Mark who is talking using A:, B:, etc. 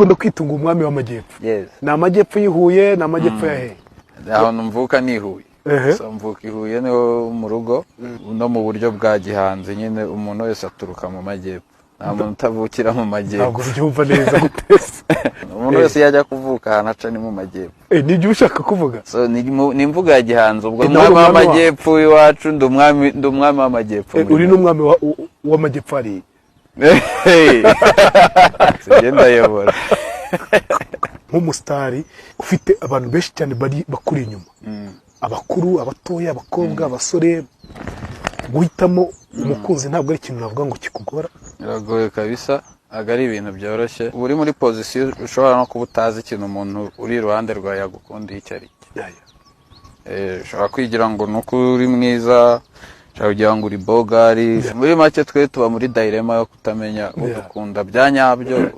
A: Bakunda kwitunga umwami w'amajyepfo.
B: Yes.
A: Ni amajyepfo y'i Huye, ni amajyepfo ya hehe?
B: Ahantu mvuka ni i Huye. So mvuka i Huye, niho mu rugo. No mu buryo bwa gihanzi nyine, umuntu wese aturuka mu majyepfo, nta muntu utavukira mu majyepfo.
A: Ntabwo byumva neza gutese.
B: Umuntu wese iyo ajya kuvuka, ahantu aca ni mu majyepfo.
A: Nibyo ushaka kuvuga?
B: So ni imvugo ya gihanzi ubwo.
A: Nawe
B: umwami
A: uri umwami
B: w'amajyepfo iwacu, ndi umwami w'amajyepfo.
A: Uri
B: muri
A: n'umwami w'amajyepfo hariya.
B: Hey. Sinjye ndayobora.
A: Nk'umusitari ufite abantu benshi cyane bari bakuri inyuma, abakuru, abatoya, abakobwa, abasore, guhitamo umukunzi ntabwo ari ikintu navuga ngo kikugora?
B: Biragoye kabisa, ntabwo ari ibintu byoroshye. Uba uri muri position ushobora no kuba utazi ikintu umuntu uri iruhande rwawe yagukundiye icyo ari cyo. Ushobora kwigira ngo ni uko uri mwiza, ushobora kugira ngo uri bogari. Muri make, twe tuba muri dilemma yo kutamenya udukunda bya nyabyo.